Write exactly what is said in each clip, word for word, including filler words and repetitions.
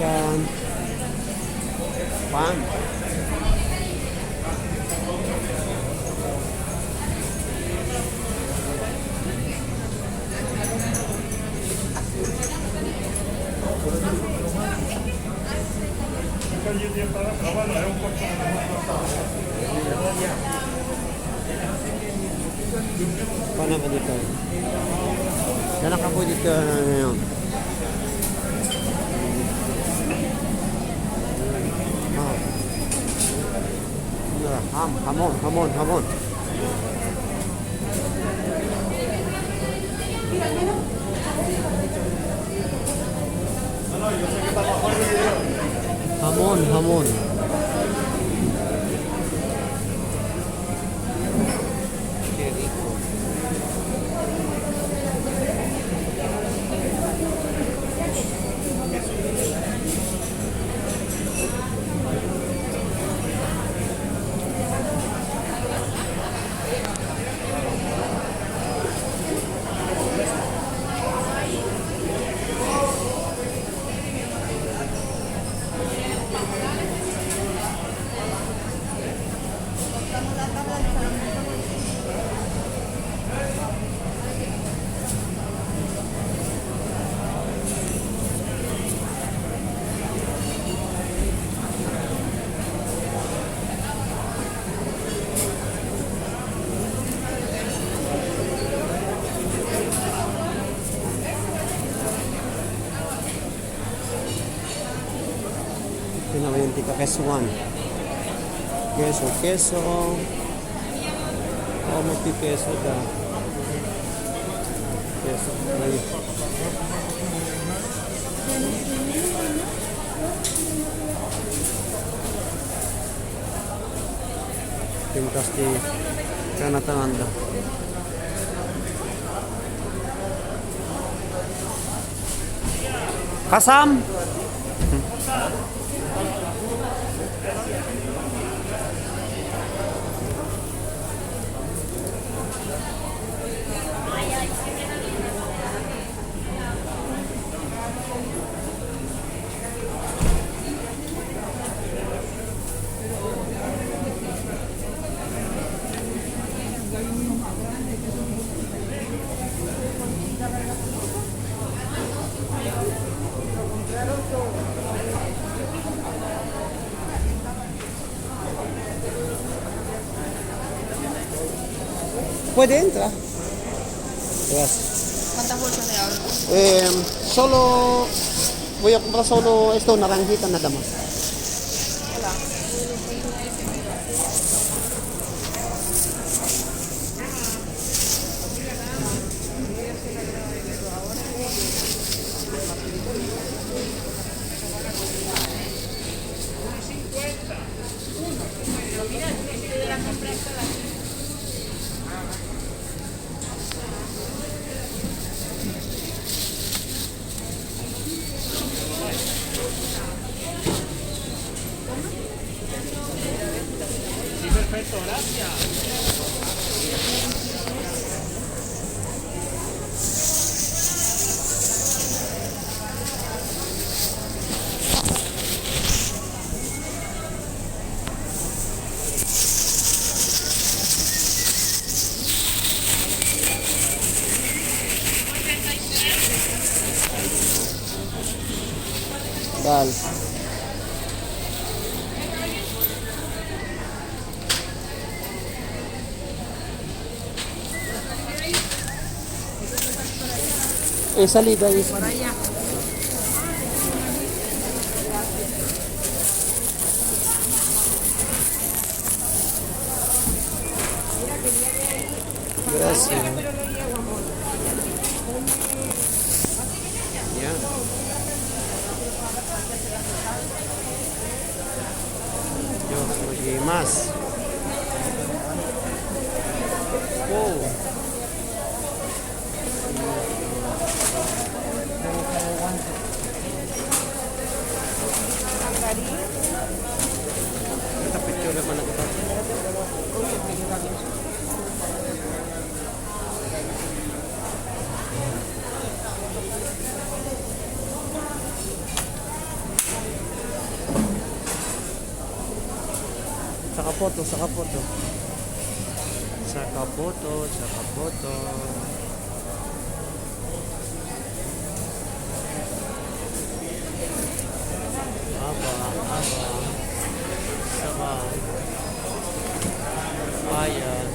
Yan. Pan. Paano ka dito? Dala ka po dito, ano, yun. Ah. Ano, ham, hamon, hamon, hamon. Hamon, hamon. Pinawayan ti kakesuan. Keso, keso. Oh, magpikeso da. Keso. Ay. Pintas ti kanatanganda. Kasam! Pwede entra. Yes. ¿Cuántas bolsas de agua? Em, solo, voy a comprar solo esto, naranjita nada más. Hola. Dal. Eh, salida is. Yan. Diyos, mag-imas. Wow. Kita picture naman ang iba. Saka poto, saka poto. Saka poto, saka poto. Aba, aba. Saba. Ayan.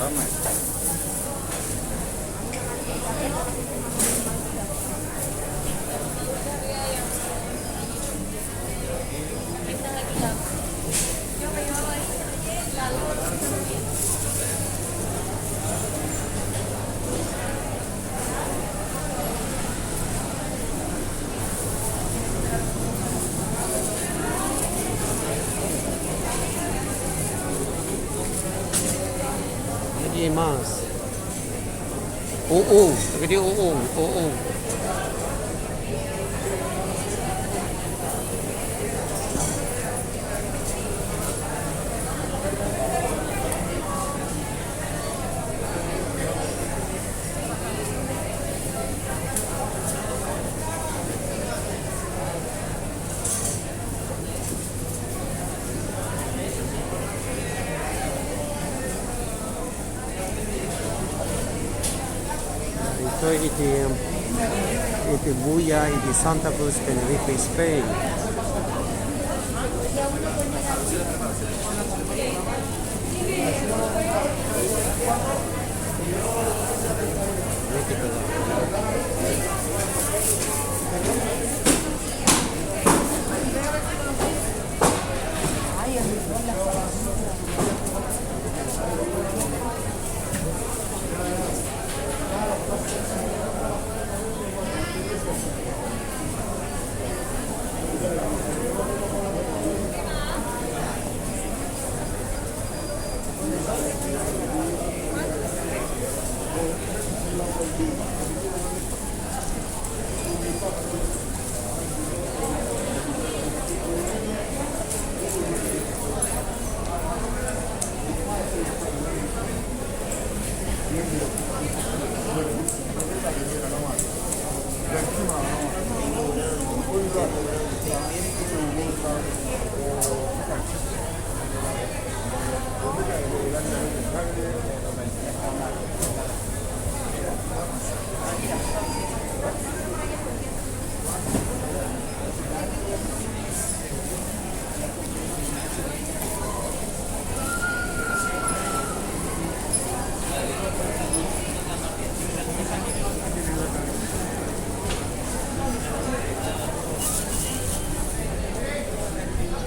Tama. Nag-imas. Oo. Pwede oo. Oo. Ito iti, iti Buya, iti Santa Cruz, Tenerife, Spain.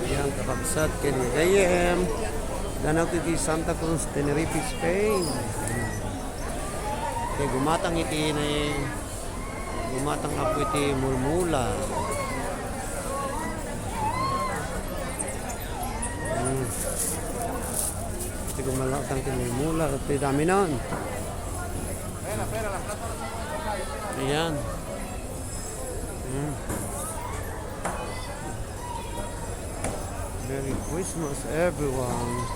Ayan, kakabsat, ken gayem. Danaw iti Santa Cruz, Tenerife, Spain. Kay gumatang iti ni, gumatang apo iti mulmula. Hmm. Iti gumatang iti mulmula, iti dami non. Ayan. Hmm. Merry Christmas, everyone.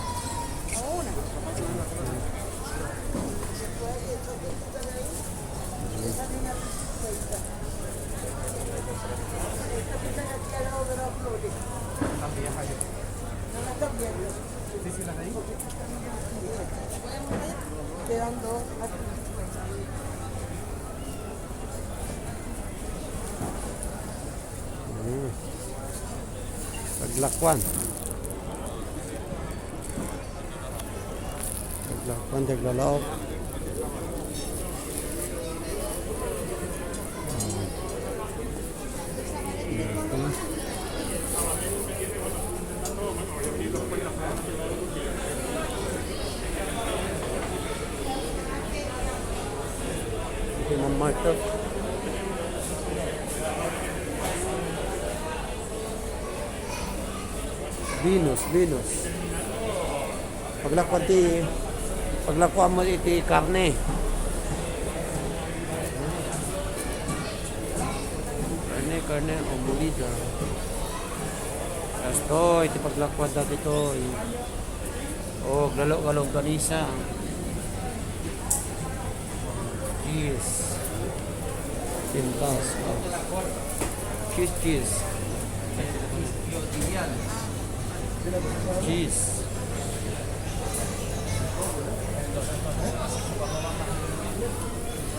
Mm. Paglakwan. Pandaglalok. Ito yung mga market. Venus, Venus. Paglakuan ti, paglakuan mo iti karne. Karne, karne, o molida. Kastoy, iti paglakuan dagitoy. O, galo-galo, ganisa. Cheese. Pintas. Oh. Cheese, cheese. Cheese.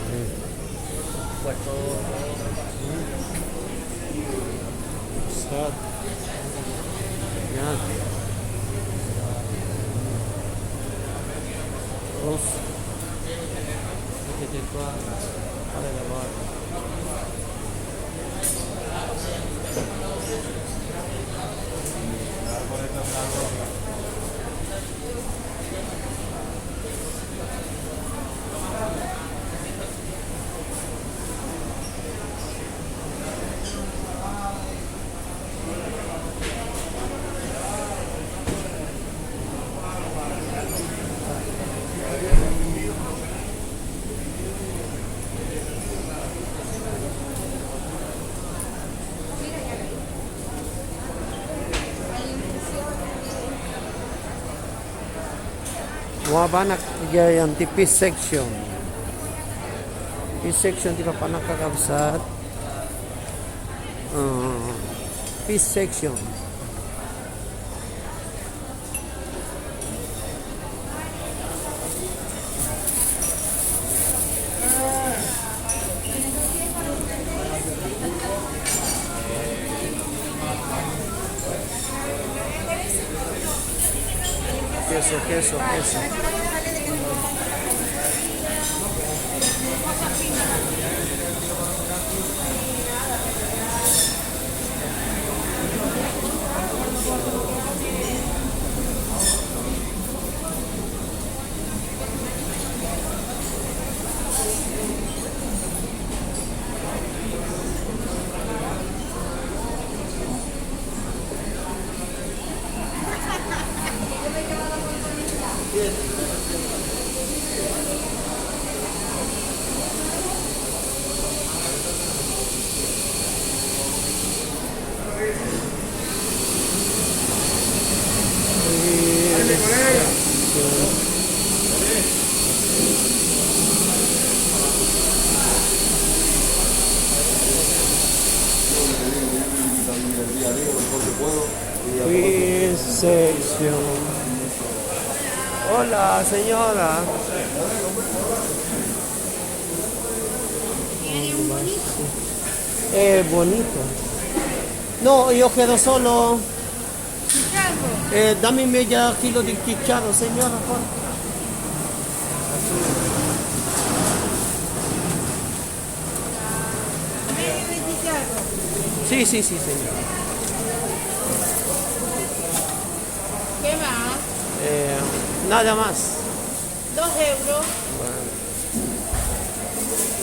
Mm. Sad. Yan. Rose. Ito, ito, ito. Para na ba? Mabanak idiay ti fish section. Fish section ti papanaka, kabsat. Ah, fish section. Keso, keso, keso. Fish section. Hola, señora. Eh, bonito. No, yo quiero solo. Chicharro. Eh, dame media kilo de chicharro, señora, por. Medio de chicharro. Sí, sí, sí, señor. ¿Qué más? Eh, nada más. Dos euros.